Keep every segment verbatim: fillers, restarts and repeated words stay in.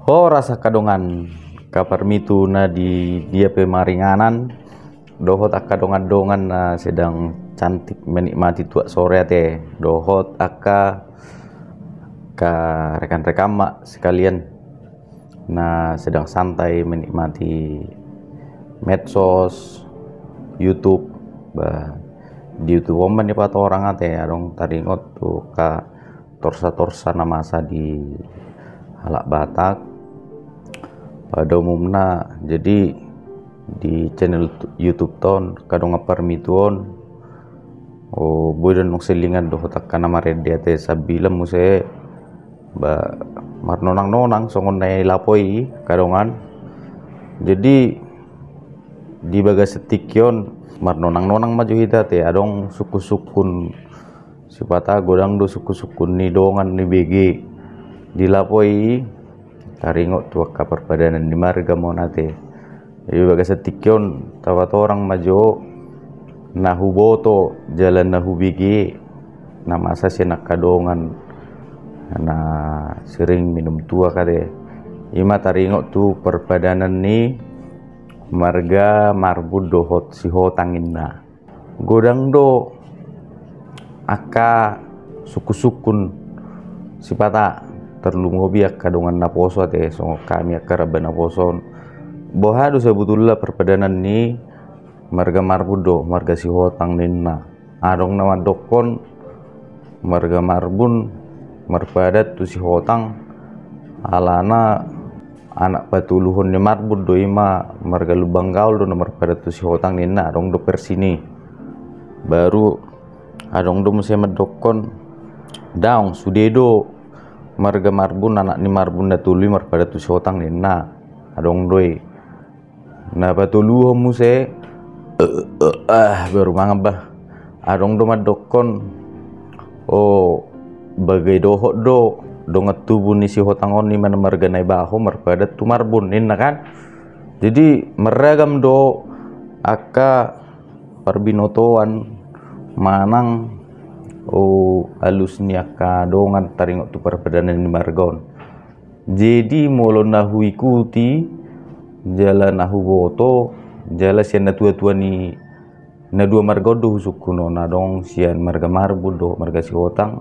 Horas angka dongan, angka parmitu na di dia pe maringanan, dohot angka dongan-dongan na sedang cantik menikmati tuak sore ate, dohot angka, angka rekan-rekan ma sekalian na sedang santai menikmati medsos, YouTube. Bah, di YouTube on ma nipatorang ate, adong taringot tu angka torsa-torsa na masa di halak Batak pada umumna. Jadi di channel tu-, YouTube on angka dongan parmitu on, oh, boi do annon selingan dohot angka na marende ate, sambilan muse ba marnonang-nonang songon na i lapoi angka dongan. Jadi di bagasan tingki on marnonang-nonang ma jo hita ate, adong sungkun-sungkun, sipata godang do sungkun-sungkun ni dongan ni bege di lapoi i, taringot tu angka parpadanan ni marga ma on ate. Di bagasan tingki on tapatorang ma jo na huboto jala na hubege na masa sian angka dongan na sering minum tuak ate. I ma taringot tu parpadanan ni marga Marbun dohot Sihotang ninna. Godang do angka sungkun-sungkun sipata, tarlumobi angka dongan naposo ate, songon hami angka ramba naposo on. Boha do sabotulna parpadanan ni marga Marbun dohot marga Sihotang ninna? Adong na mandokkon marga Marbun marpadan tu Sihotang alana anak patoluhon ni Marbun do, i ma marga Lumban Gaol do na marpadan tu Sihotang ninna, adong do versi ni. Baru adong do muse mandokkon daong, sude do marga Marbun, anak ni Marbun na tolu i marpadan tu Sihotang ninna, adong do i. Na patoluhon muse, ah, baru mangan bah. Adong do mandokkon, oh, bagai dohot do dongan tubu ni Sihotang on, i ma na marga Naibaho, marpadan tu Marbun ninna kan. Jadi marragam do angka parbinotoan manang, oh, alus ni angka dongan taringot tu parpadanan ni marga on. Jadi molo na huikuti jala na huboto jala sian natua-tua ni na dua marga on do husungkun on, adong sian marga Marbun dohot marga Sihotang,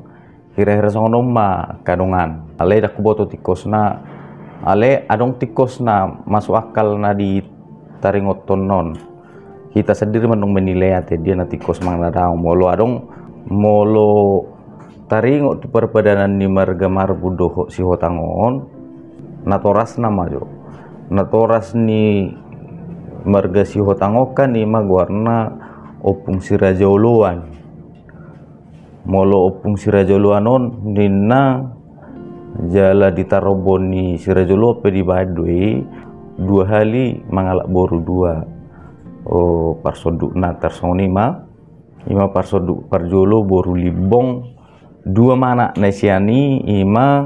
hira-hira songon on ma angka dongan. Alai ndang huboto tingkosna, alai adong tingkosna masuk akal na di taringothon on. Hita sandiri ma annon menilai ate dia na tingkos manang na daong. Molo adong, molo taringot tu parpadanan ni marga Marbun dohot Sihotang on, natorasna ma jo. Natoras ni marga Sihotang on kan i ma goarna Ompung Siraja Oloan. Molo Ompung Siraja Oloan on ninna, jala di tarombo ni Siraja Oloan pe dibaen do i, dua hali mangalap boru dua. Oh, parsondukna tarsongon i ma. I ma parsonduk parjolo boru Limbong, dua ma anakna sian i, i ma,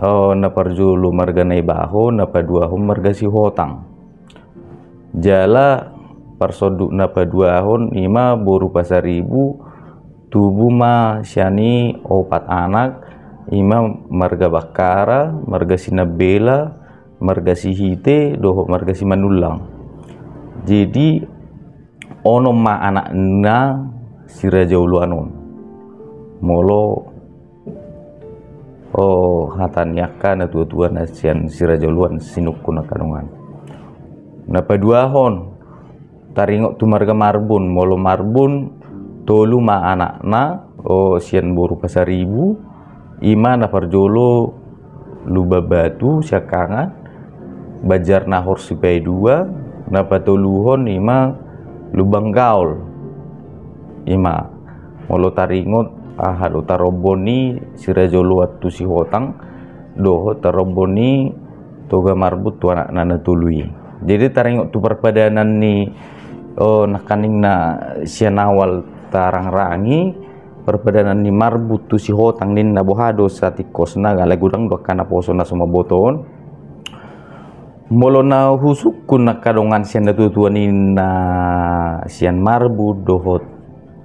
oh, na parjolo marga Naibaho, na paduahon marga Sihotang. Jala parsonduk na paduahon i ma boru Pasaribu, tubu ma sian i opat anak, i ma marga Bakkara, marga Sinambela, marga Sihite dohot marga Simanullang. Jadi onom ma anakna Siraja Oloan on. Molo, oh, hata ni angka natua-tua na sian Siraja Oloan sinungkun angka dongan. Na paduahon taringot tu marga Marbun, molo Marbun tolu ma anakna, oh, sian boru Pasaribu, i ma na parjolo Lumban Batu siangkangan, Banjarnahor Sipaidua, na patoluhon i ma Lumban Gaol. I ma molo taringot aha do tarombo ni Siraja Oloan tu Sihotang dohot tarombo ni Toga Marbun tu anakna na tolu i. Jadi taringot tu parpadanan ni, oh, nangkaning na sian awal tarangrangi, parpadanan ni Marbun tu Sihotang ninna, boha do satingkosna, alai godang do angka naposo na so mamboto on. Molo na husungkun angka dongan sian natua-tua ninna sian Marbun dohot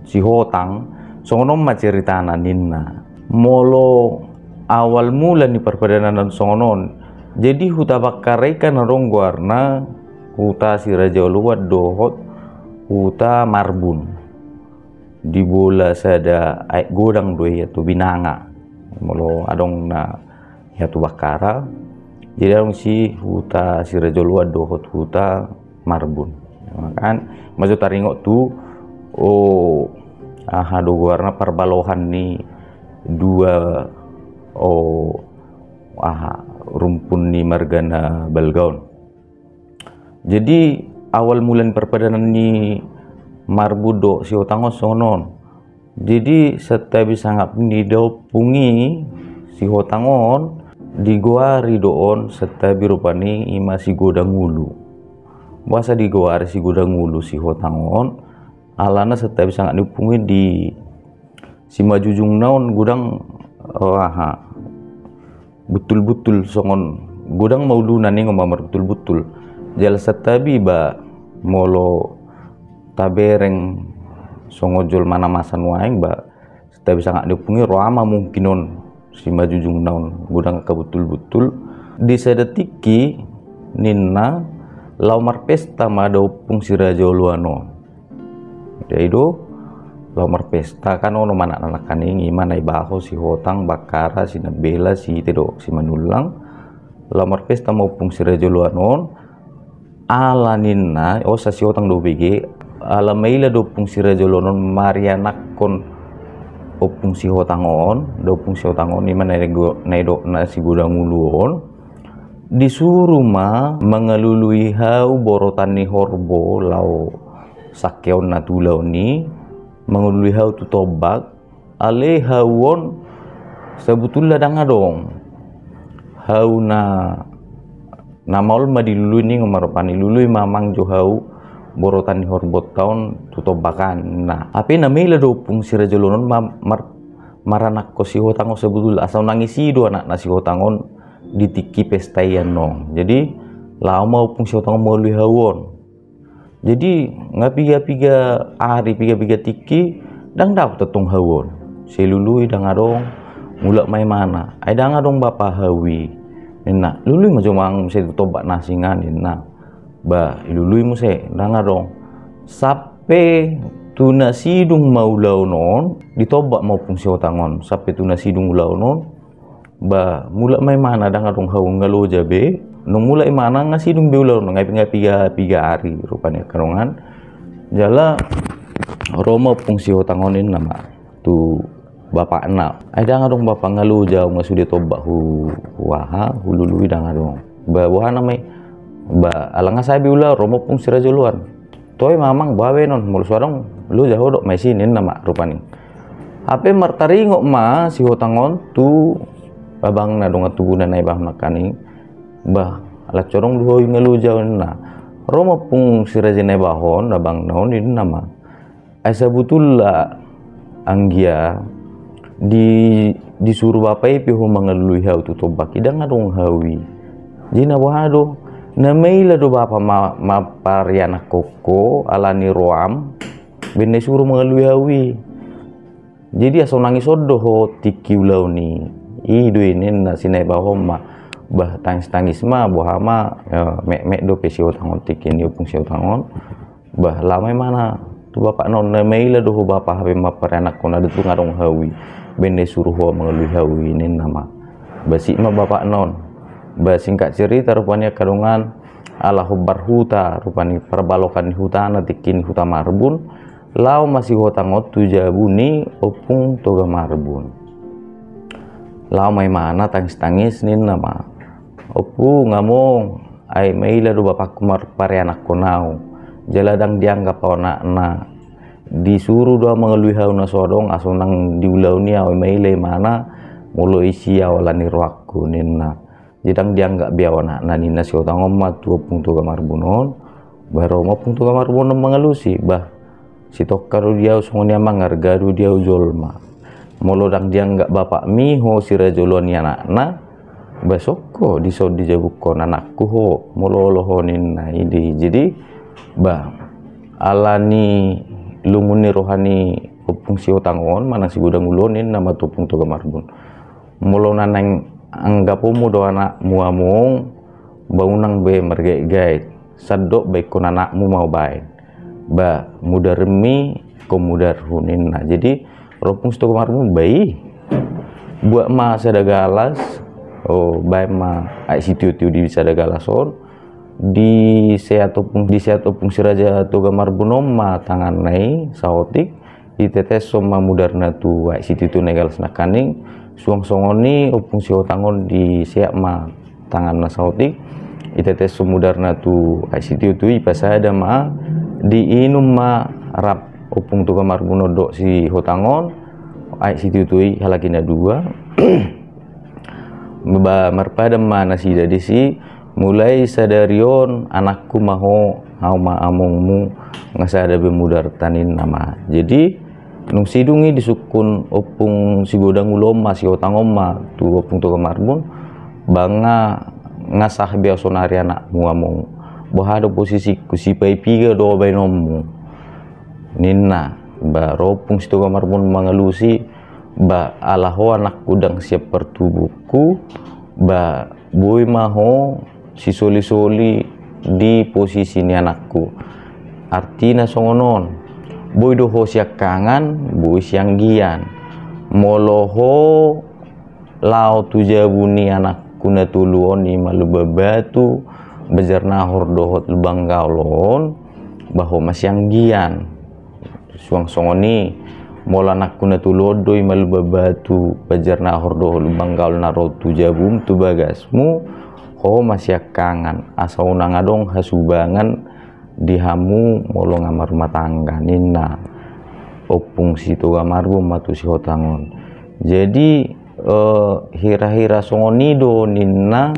Sihotang, songon on ma ceritana ninna. Molo awal mula ni parpadanan songon on, Jadi huta Bakkara i kan adong goarna huta Siraja Oloan dohot huta Marbun. Di bola sada aek godang do i, ia tu Binanga. Molo adong na ia tu Bakkara. Jadi adong si huta Siraja Oloan dohot huta Marbun. Kan majo taringot tu, o, aha do goarna, parbalohan ni dua, o, aha, rumpun ni marga na balga on. Jadi awal mula ni parpadanan ni Marbun dohot Sihotang on songon on. Jadi santabi sangap ni da ompung i Sihotang on, digoari do on santabi rupani ima Sigodang Ulu. Boasa digoari Sigodang Ulu Sihotang on? Alana santabi sangap ni ompung i di simanjujungna on godang, o, aha, butul-butul songon, godang ma uluna ninna, marbutul-butul. Jala santabi ba molo tabereng songon jolma na masa nuaeng ba santabi sangap ni ompung i roa ma mungkin on simanjujungna on godang angka butul-butul. Di sada tingki ninna laho marpesta ma da ompung Siraja Oloan on. Jadi do laho marpesta kan onom anakna nangkaning, ima Naibaho, Sihotang, Bakkara, Sinambela, Siite dohot Simanullang. Laho marpesta ma ompung Siraja Oloan on. Ala ninna, osa Sihotang do bege, ala maila do ompung Siraja Oloan on marianakhon ompung Sihotang on, da ompung Sihotang on ima na i do, na i do na Sigodang Ulu on. Disuru ma mangalului hau borotan ni horbo laho sangkeonna tu ulaon i, mangalului hau tu tombak. Ale hau on sabutulna ndang adong hau na, na maol ma dilului ninna, marupani lului ma amang jo hau borotan ni horbonta on tu tombak an. Nah, hape na maila do ompung Siraja Oloan on ma-, mar-, maranakhon Sihotang on sabutulna, asa unang isi do anakna Sihotang on di tingki pesta i annon. Jadi laho ma ompung Sihotang on mangalului hau on. Jadi nga piga-piga ari, piga-piga tingki, ndang dapot antong hau on. Sai lului ndang adong, mulak ma imana. Ai ndang adong bapa hau i, ninna. Lului ma jo amang muse tu tombak na asing an, ninna. Ba ilului muse, ndang adong. Sampe tu na sidung ma ulaon on, di tombak ma ompung Sihotang on. Sampe tu na sidung ulaon on, ba mulak ma imana, ndang adong hau, nga loja be. Nung mulak imana nga sidung be ulaon on, nga piga-piga ari rupani angka dongan. Jala ro ma ompung Sihotang on, ninna ma tu bapakna. Ai ndang adong bapa, nga loja au, nga sude tombak hu, hu aha, hulului ndang adong. Ba boha nama i? Ba ala nga sae be ulaon, ro ma ompung Siraja Oloan. Toe ma amang, boha baenon, molo so adong loja ho, dok ma i si, ninna ma rupani. Hape martaringot ma Sihotang on tu abangna dongan tubuna Naibaho nangkaning. Bah, ala so adong do ho i nga loja, ninna. Ro ma ompung Siraja Naibaho on, abangna on, ninna ma. Ai sabutulna anggia di, disuru bapa i pe ho mangalului hau tu tombak i, ndang adong hau i. Jadi na boha do? Na maila do bapa ma, ma parianakhon ho ala ni roam, baen na isuru mangalului hau i. Jadi asa unang ison do ho tingki ulaon i. I do i ninna si Naibaho on ma. Bah tangis-tangis ma, boha ma, e, mek-mek dope Sihotang on tingki ni ompung Sihotang on. Bah laho ma imana tu bapakna on, na maila do ho bapa hape ma parianakhon, ndang tung adong hau i, baen na isuru ho mangalului hau i, ninna ma. Bah sip ma bapakna on. Bah singkat cerita rupani angka dongan, ala hombar huta rupani, parbalokan ni hutana tingki ni huta Marbun, laho ma Sihotang on tu jabu ni ompung Toga Marbun. Laho ma imana tangis-tangis, ninna ma. Ompung, among, ai maila do bapakku marparianakhon au, jala ndang dianggap au anakna. Disuru do au mangalului hau na so adong, asa unang di ulaon i au, ai maila imana molo isi au ala ni roangku, ninna. Jadi ndang dianggap be au anakna, ninna Sihotang on ma tu ompung Toga Marbun on. Bah ro ma ompung Toga Marbun on mangalusi, bah. Sitongka do di au songon i amang, arga do di au jolma. Molo ndang dianggap bapakmi ho Siraja Oloan i anakna, ba songko dison dijabungkon anakku ho, molo olo ho, ninna i. Jadi ba ala ni lungun ni roha ni ompung Sihotang on manang Sigodang Ulu on, ninna ma tu ompung Toga Marbun. Molo na naeng Anggaponmu do anakmu among, ba unang be margaitgait, sandok baenkon anakmu ma hubaen. Ba mudarmi, ingkon mudarhu ninna. Jadi ro Ompung Sitoga Marbun, ba i, buat ma sada galas, o, baen ma aek sitiotio di sada galas on, diseat Ompung, diseat Ompung si Raja Toga Marbun on ma tanganna i saotik, diteteshon ma mudarna tu aek sitiotio na i galas nangkaning. Suang songon i Ompung Sihotang on diseat ma tanganna saotik, diteteshon mudarna tu aek sitiotio i, dipasada ma, diinum ma rap Ompung Toga Marbun on dohot Sihotang on aek sitiotio i halak i na dua. Ba marpadan ma nasida disi, mulai sadari on anakku ma ho, ahu ma amongmu, nga sada be mudarta ninna ma. Jadi dung sidung i disungkun Ompung Sigodang Ulu on ma Sihotang on ma tu Ompung Toga Marbun, ba nga, nga sah be ahu sonari anakmu among. Boha do posisingku, sipaipiga do baenonmu ninna. Ba ro Ompung Sitoga Marbun mangalusi, ba ala ho anakku ndang sian partubukku, ba boi ma ho sisolisoli di posisi ni anakku. Artina songon on, boi do ho siangkangan, boi sianggian. Molo ho laho tu jabu ni anakku na tolu on, i ma Lumban Batu, Banjarnahor dohot Lumban Gaol on, ba ho ma sianggian. Suang songon i, molo anakku na tolu on do, i ma Lumban Batu, Banjarnahor dohot Lumban Gaol, na ro tu jabum, tu bagasmu, ho ma siangkangan, asa unang adong hasubangan di hamu molo nga marumah tangga, ninna Ompung Sitoga Marbun ma tu Sihotang on. Jadi eh, hira-hira songon i do ninna,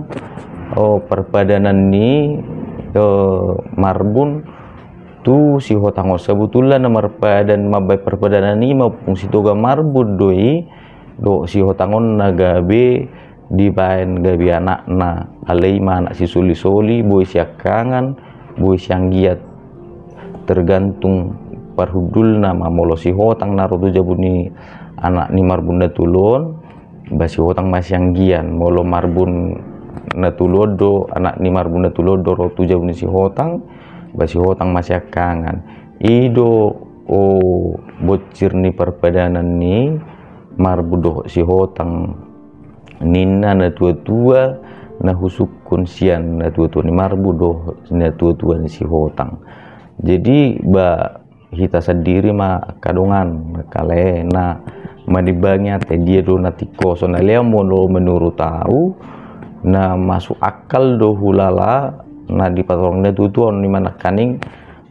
eh, parpadanan ni, eh, Marbun tu Sihotang on. Sabotulna na marpadan, mambaen parpadanan i ma Ompung Sitoga Marbun do i, dohot Sihotang on na gabe dibaen gabe anakna. Alai i ma anak sisolisoli, boi siangkangan, boi sianggian, tergantung parhundulna ma. Molo Sihotang na ro tu jabu ni anak ni Marbun na tolu on, ba Sihotang ma sianggian. Molo Marbun na tolu on do, anak ni Marbun na tolu on do ro tu jabu ni Sihotang, ba Sihotang ma siangkangan. I do, o, bonsir ni parpadanan ni Marbun dohot Sihotang, ninna natua-tua na husungkun sian natua-tua ni Marbun dohot natua-tua ni Sihotang. Jadi ba hita sandiri ma angka dongan, angka lae, na manimbangi ate, dia do na tingkos on. Alai molo menurut ahu, na masuk akal do hulala na dipatorang natua-tua on, i ma nangkaning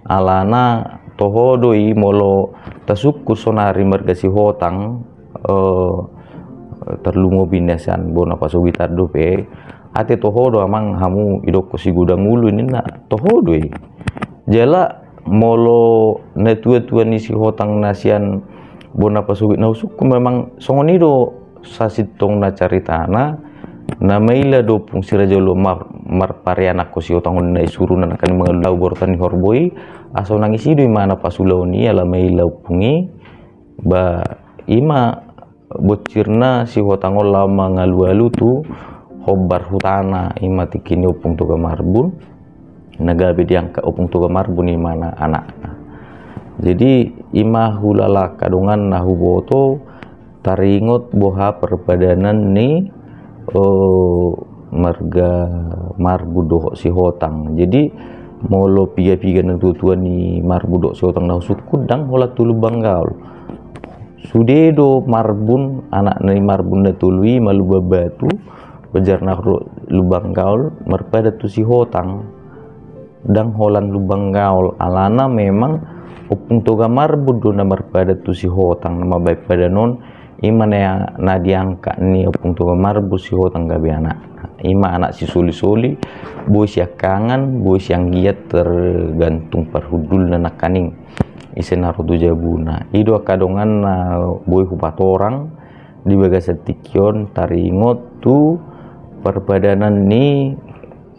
alana toho do i, molo tasungkun sonari marga Sihotang, eh, tarlumobi na sian bona pasogitan dope, ate toho do amang hamu idokkon si Godang Ulu ninna, toho do i. Jala molo natua-tua ni Sihotang na sian bona pasogit na husungkun, memang songon i do sasintongna caritana. Na maila do Ompung si Raja Ulu mar-, marpareanakhon Sihotang on, na isuruna nangkaning mangalului borta ni horbo i, asa unang isi do imana pasulaon i, ala maila ompung i. Ba i ma bonsirna Sihotang on laho mangalu-alu tu hombar hutana, i ma tingki ni Ompung Toga Marbun, na gabe diangkat Ompung Toga Marbun imana anakna. Jadi i ma hulala angka dongan na huboto, taringot boha parpadanan ni, eh, marga Marbun dohot Sihotang. Jadi molo piga-piga natua-tua ni Marbun dohot Sihotang na husungkun, ndang holan tu Lumban Gaol. Sude do Marbun, anak ni Marbun na tolu i, i ma Lumban Batu, Banjarnahor, Lumban Gaol, marpadan tu Sihotang. Ndang holan Lumban Gaol, alana memang Ompung Toga Marbun do na marpadan tu Sihotang, na mambaen padan on. I ma na, na diangkat ni Ompung Toga Marbun Sihotang gabe anakna. I ma anak sisoli-soli, boi siangkangan, boi sianggiat, tergantung parhundulna nangkaning ise na ro tu jabuna. I do angka dongan na boi hupatorang di bagasan tingki on, taringot tu parpadanan ni,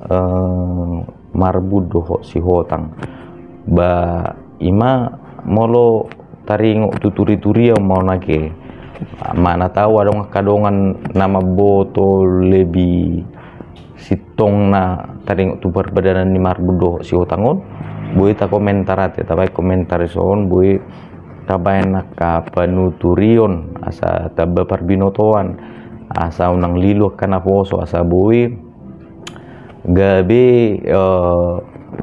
eh, Marbun dohot Sihotang. Ba i ma molo taringot tu turi-turion ma on ate. Mana tahu adong angka dongan na mamboto lebih sintong na taringot tu parpadanan ni marbun dohot sihotang on, boi takomentar ate, tabaen komentar dison, boi tabaen angka panuturion asa tamba parbinotoan, asa unang lilu angka naposo, asa boi gabe eh,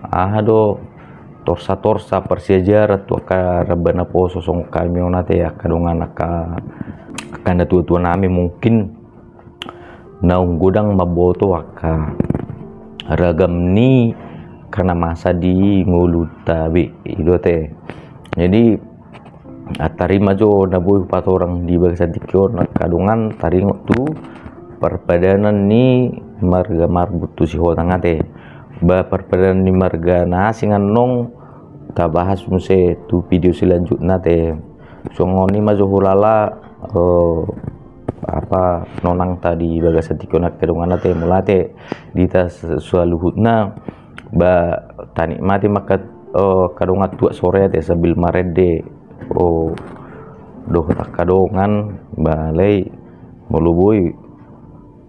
aha do, torsa-torsa parsiajaran tu angka ramba naposo songon hami on ate, angka dongan, angka, angka natua-tua nami mungkin naung godang mamboto angka ragam ni angka na masa di ngolunta be, i do ate. Jadi, ah, tarima jo na boi hupatorang di bagasan tingki on angka dongan taringot tu parpadanan ni marga marbun tu sihotang ate. Ba parpadanan ni marga na asing annon tabahas muse tu video silanjutna ate. Songon i ma jo hulala, eh, apa, nonangta di bagasan tingki on angka dongan ate, mauliate di hita saluhutna. Ba tanikmati ma angka, eh, angka dongan tuak sore ate sambil marende, oh, dohot angka dongan, ba alai molo boi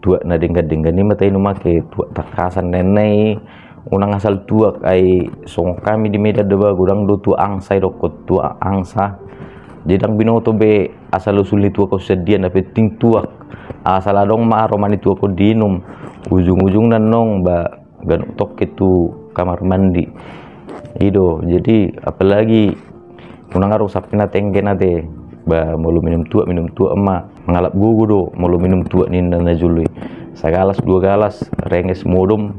tuak na denggan-denggan i ma tainum ate, tuak tangkasan na ninna i, unang asal tuak, ai songon hami di Medan do ba, godang do tuak angsa i dokkon, tuak angsa. Jadi ndang binoto be asal usul ni tuak on sian dia, na penting tuak. Asal adong ma aroma ni tuak on diinum, ujung-ujungna annon ba ganup tongkin tu kamar mandi. I do, jadi apalagi unang adong sampe na tenggen ate. Ba molo minum tuak, minum tuak ma, mangalap gogo do molo minum tuak ninna na jolo i. Sagalas dua galas, renges modom,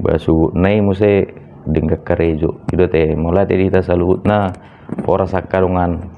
ba suhut na i muse denggan karejo. I do ate, mauliate di hita saluhutna. Horas angka dongan.